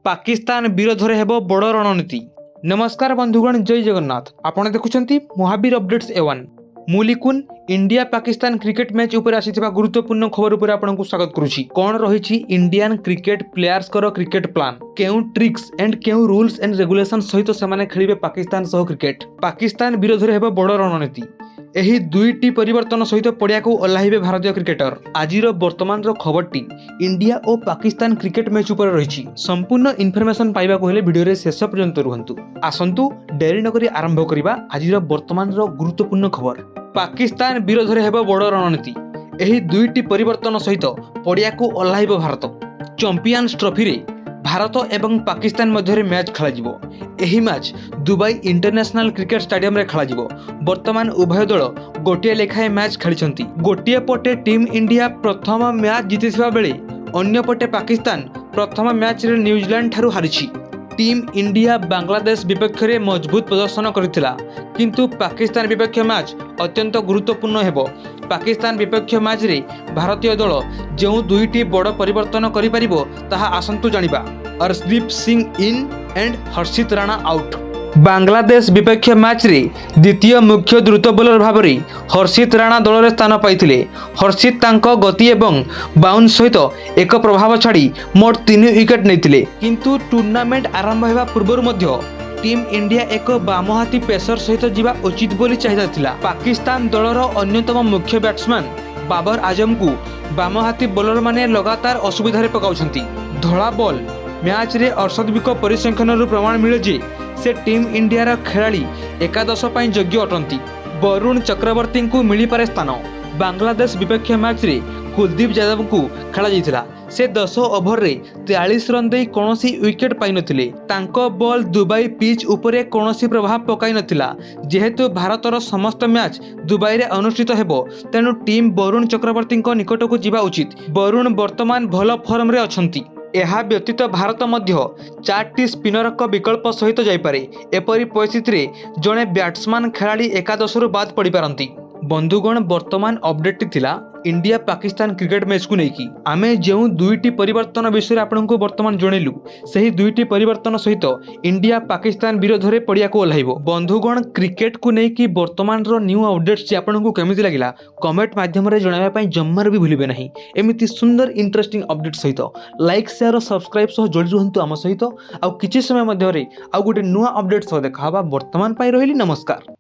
ପାକିସ୍ତାନ ବିରୋଧରେ ହେବ ବଡ଼ ରଣନୀତି। ନମସ୍କାର ବନ୍ଧୁଗଣ, ଜୟ ଜଗନ୍ନାଥ। ଆପଣ ଦେଖୁଛନ୍ତି ମହାବୀର ଅପଡେଟ୍ସ ଏ1। ମୁଁ Likun, India Pakistan cricket match ଉପରେ ଆସିଥିବା ଗୁରୁତ୍ୱପୂର୍ଣ୍ଣ ଖବର ଉପରେ ଆପଣଙ୍କୁ ସ୍ୱାଗତ କରୁଛି। କ'ଣ ରହିଛି ଇଣ୍ଡିଆନ୍ କ୍ରିକେଟ ପ୍ଲେୟାର୍ସଙ୍କର କ୍ରିକେଟ ପ୍ଲାନ୍? କେଉଁ ଟ୍ରିକ୍ସ ଆଣ୍ଡ କେଉଁ ରୁଲ୍ସ ଆଣ୍ଡ ରେଗୁଲେସନ ସହିତ ସେମାନେ ଖେଳିବେ ପାକିସ୍ତାନ ସହ କ୍ରିକେଟ? ପାକିସ୍ତାନ ବିରୋଧରେ ହେବ ବଡ଼ ରଣନୀତି। ଏହି ଦୁଇଟି ପରିବର୍ତ୍ତନ ସହିତ ପଡ଼ିଆକୁ ଓହ୍ଲାଇବେ ଭାରତୀୟ କ୍ରିକେଟର। ଆଜିର ବର୍ତ୍ତମାନର ଖବରଟି ଇଣ୍ଡିଆ ଓ ପାକିସ୍ତାନ କ୍ରିକେଟ ମ୍ୟାଚ୍ ଉପରେ ରହିଛି। ସମ୍ପୂର୍ଣ୍ଣ ଇନଫର୍ମେସନ ପାଇବାକୁ ହେଲେ ଭିଡ଼ିଓରେ ଶେଷ ପର୍ଯ୍ୟନ୍ତ ରୁହନ୍ତୁ। ଆସନ୍ତୁ, ଡେରି ନକରି ଆରମ୍ଭ କରିବା ଆଜିର ବର୍ତ୍ତମାନର ଗୁରୁତ୍ୱପୂର୍ଣ୍ଣ ଖବର। ପାକିସ୍ତାନ ବିରୋଧରେ ହେବ ବଡ଼ ରଣନୀତି। ଏହି ଦୁଇଟି ପରିବର୍ତ୍ତନ ସହିତ ପଡ଼ିଆକୁ ଓହ୍ଲାଇବ ଭାରତ। ଚମ୍ପିଆନ୍ସ ଟ୍ରଫିରେ ଭାରତ ଏବଂ ପାକିସ୍ତାନ ମଧ୍ୟରେ ମ୍ୟାଚ୍ ଖେଳାଯିବ। ଏହି ମ୍ୟାଚ୍ ଦୁବାଇ ଇଣ୍ଟରନ୍ୟାସନାଲ କ୍ରିକେଟ ଷ୍ଟାଡିୟମରେ ଖେଳାଯିବ। ବର୍ତ୍ତମାନ ଉଭୟ ଦଳ ଗୋଟିଏ ଲେଖାଏଁ ମ୍ୟାଚ୍ ଖେଳିଛନ୍ତି। ଗୋଟିଏ ପଟେ ଟିମ୍ ଇଣ୍ଡିଆ ପ୍ରଥମ ମ୍ୟାଚ୍ ଜିତିଥିବା ବେଳେ ଅନ୍ୟପଟେ ପାକିସ୍ତାନ ପ୍ରଥମ ମ୍ୟାଚ୍ରେ ନ୍ୟୁଜିଲାଣ୍ଡ ଠାରୁ ହାରିଛି। ଟିମ୍ ଇଣ୍ଡିଆ ବାଂଲାଦେଶ ବିପକ୍ଷରେ ମଜବୁତ ପ୍ରଦର୍ଶନ କରିଥିଲା, କିନ୍ତୁ ପାକିସ୍ତାନ ବିପକ୍ଷ ମ୍ୟାଚ୍ ଅତ୍ୟନ୍ତ ଗୁରୁତ୍ୱପୂର୍ଣ୍ଣ ହେବ। ପାକିସ୍ତାନ ବିପକ୍ଷ ମ୍ୟାଚ୍ରେ ଭାରତୀୟ ଦଳ ଯେଉଁ ଦୁଇଟି ବଡ଼ ପରିବର୍ତ୍ତନ କରିପାରିବ, ତାହା ଆସନ୍ତୁ ଜାଣିବା। Arshdeep Singh in and Harshit Rana out. Bangladesh ବିପକ୍ଷ ମ୍ୟାଚ୍ରେ ଦ୍ୱିତୀୟ ମୁଖ୍ୟ ଦ୍ରୁତ ବୋଲର ଭାବରେ ହର୍ଷିତ ରାଣା ଦଳରେ ସ୍ଥାନ ପାଇଥିଲେ। ହର୍ଷିତ ତାଙ୍କ ଗତି ଏବଂ ବାଉନ୍ସ ସହିତ ଏକ ପ୍ରଭାବ ଛାଡ଼ି ମୋଟ 3 ୱିକେଟ୍ ନେଇଥିଲେ। କିନ୍ତୁ ଟୁର୍ଣ୍ଣାମେଣ୍ଟ ଆରମ୍ଭ ହେବା ପୂର୍ବରୁ ମଧ୍ୟ ଟିମ୍ ଇଣ୍ଡିଆ ଏକ ବାମହାତୀ ପେସର ସହିତ ଯିବା ଉଚିତ ବୋଲି ଚାହିଦା ଥିଲା। ପାକିସ୍ତାନ ଦଳର ଅନ୍ୟତମ ମୁଖ୍ୟ ବ୍ୟାଟ୍ସମ୍ୟାନ୍ ବାବର ଆଜମଙ୍କୁ ବାମହାତୀ ବୋଲରମାନେ ଲଗାତାର ଅସୁବିଧାରେ ପକାଉଛନ୍ତି। ଧଳା ବଲ୍ ମ୍ୟାଚ୍ରେ ଅର୍ଶଦୀପଙ୍କ ପରିସଂଖ୍ୟାନରୁ ପ୍ରମାଣ ମିଳେ ଯେ ସେ ଟିମ୍ ଇଣ୍ଡିଆର ଖେଳାଳି ଏକାଦଶ ପାଇଁ ଯୋଗ୍ୟ ଅଟନ୍ତି। ବରୁଣ ଚକ୍ରବର୍ତ୍ତୀଙ୍କୁ ମିଳିପାରେ ସ୍ଥାନ। ବାଂଲାଦେଶ ବିପକ୍ଷ ମ୍ୟାଚ୍ରେ କୁଲଦୀପ ଯାଦବଙ୍କୁ ଖେଳାଯାଇଥିଲା। ସେ 10 ଓଭରରେ 43 ରନ୍ ଦେଇ କୌଣସି ୱିକେଟ୍ ପାଇନଥିଲେ। ତାଙ୍କ ବଲ୍ ଦୁବାଇ ପିଚ୍ ଉପରେ କୌଣସି ପ୍ରଭାବ ପକାଇନଥିଲା। ଯେହେତୁ ଭାରତର ସମସ୍ତ ମ୍ୟାଚ୍ ଦୁବାଇରେ ଅନୁଷ୍ଠିତ ହେବ, ତେଣୁ ଟିମ୍ ବରୁଣ ଚକ୍ରବର୍ତ୍ତୀଙ୍କ ନିକଟକୁ ଯିବା ଉଚିତ। ବରୁଣ ବର୍ତ୍ତମାନ ଭଲ ଫର୍ମରେ ଅଛନ୍ତି। ଏହା ବ୍ୟତୀତ ଭାରତ ମଧ୍ୟ ଚାରିଟି ସ୍ପିନରଙ୍କ ବିକଳ୍ପ ସହିତ ଯାଇପାରେ। ଏପରି ପରିସ୍ଥିତିରେ ଜଣେ ବ୍ୟାଟ୍ସମ୍ୟାନ୍ ଖେଳାଳି ଏକାଦଶରୁ ବାଦ୍ ପଡ଼ିପାରନ୍ତି। ବନ୍ଧୁଗଣ, ବର୍ତ୍ତମାନ ଅପଡେଟ୍ଟି ଥିଲା ଇଣ୍ଡିଆ ପାକିସ୍ତାନ କ୍ରିକେଟ ମ୍ୟାଚ୍କୁ ନେଇକି। ଆମେ ଯେଉଁ ଦୁଇଟି ପରିବର୍ତ୍ତନ ବିଷୟରେ ଆପଣଙ୍କୁ ବର୍ତ୍ତମାନ ଜଣେଇଲୁ, ସେହି ଦୁଇଟି ପରିବର୍ତ୍ତନ ସହିତ ଇଣ୍ଡିଆ ପାକିସ୍ତାନ ବିରୋଧରେ ପଡ଼ିଆକୁ ଓହ୍ଲାଇବ। ବନ୍ଧୁଗଣ, କ୍ରିକେଟକୁ ନେଇକି ବର୍ତ୍ତମାନର ନ୍ୟୁ ଅପଡେଟ୍ସ ଆପଣଙ୍କୁ କେମିତି ଲାଗିଲା, କମେଣ୍ଟ ମାଧ୍ୟମରେ ଜଣାଇବା ପାଇଁ ଜମାରୁ ବି ଭୁଲିବେ ନାହିଁ। ଏମିତି ସୁନ୍ଦର ଇଣ୍ଟରେଷ୍ଟିଂ ଅପଡେଟ୍ ସହିତ ଲାଇକ୍, ସେୟାର ଓ ସବସ୍କ୍ରାଇବ୍ ସହ ଯୋଡ଼ି ରୁହନ୍ତୁ ଆମ ସହିତ। ଆଉ କିଛି ସମୟ ମଧ୍ୟରେ ଆଉ ଗୋଟେ ନୂଆ ଅପଡେଟ୍ ସହ ଦେଖା ହେବା। ବର୍ତ୍ତମାନ ପାଇଁ ରହିଲି, ନମସ୍କାର।